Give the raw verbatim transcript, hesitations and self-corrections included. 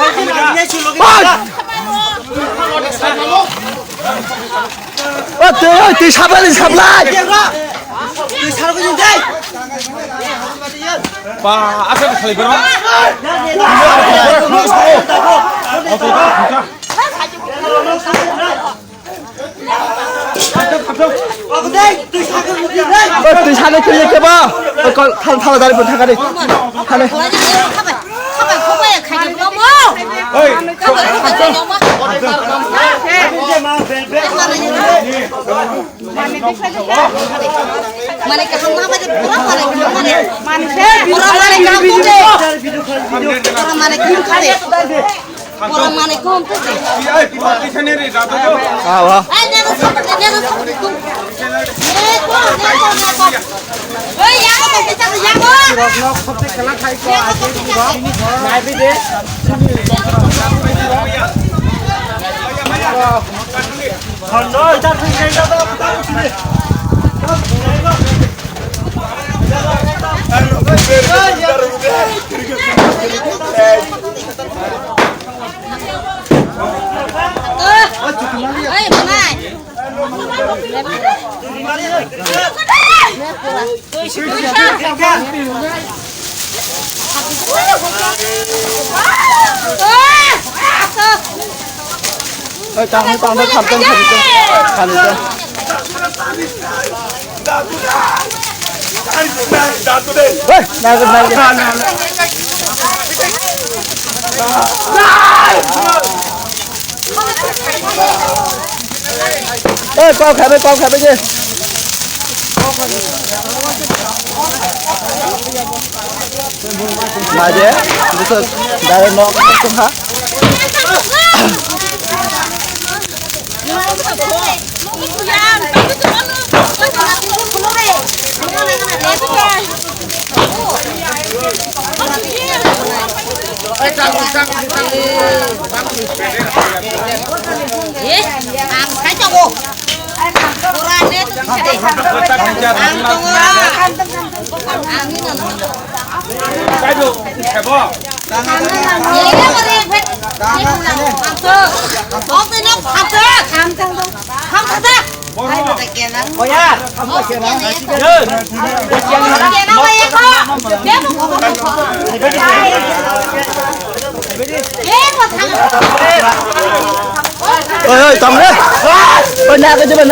Oi! Oi, twi, oi, twi sablai, twi sablai! Ba, asa khalai bro. Oi, twi sale twi kebo. Oi, kol, thal, thal, dari pun thakari. Thale. Oi. Mane kaham ma bai pura mane kaham mane. Mane se pura mane kaham tu de. Pura mane kaham tu de. Pura mane kaham tu de. Ai, pura kisa ne re, da, da, da. Ah, wah. Ai, ne ro sab, ne ro sab tu. Ne ko, ne ko, ne ko. Oi, ya ko, ya ko. Nok khopte kala khai ko, aje ni bo. Nai bi de. Oi, tang, tang, tang, kham, tang, kham, tang, kham, tang. Oi, nai, nai, nai. Oi, kok khabe, kok khabe je. Maje, buso, dare nok, buso ha. Eh, ang kaitor ko. Pura net. Ang tongo. Ang ino. Kaido, kebo. Oi, oi, tong re. Oi, na ka jaba na.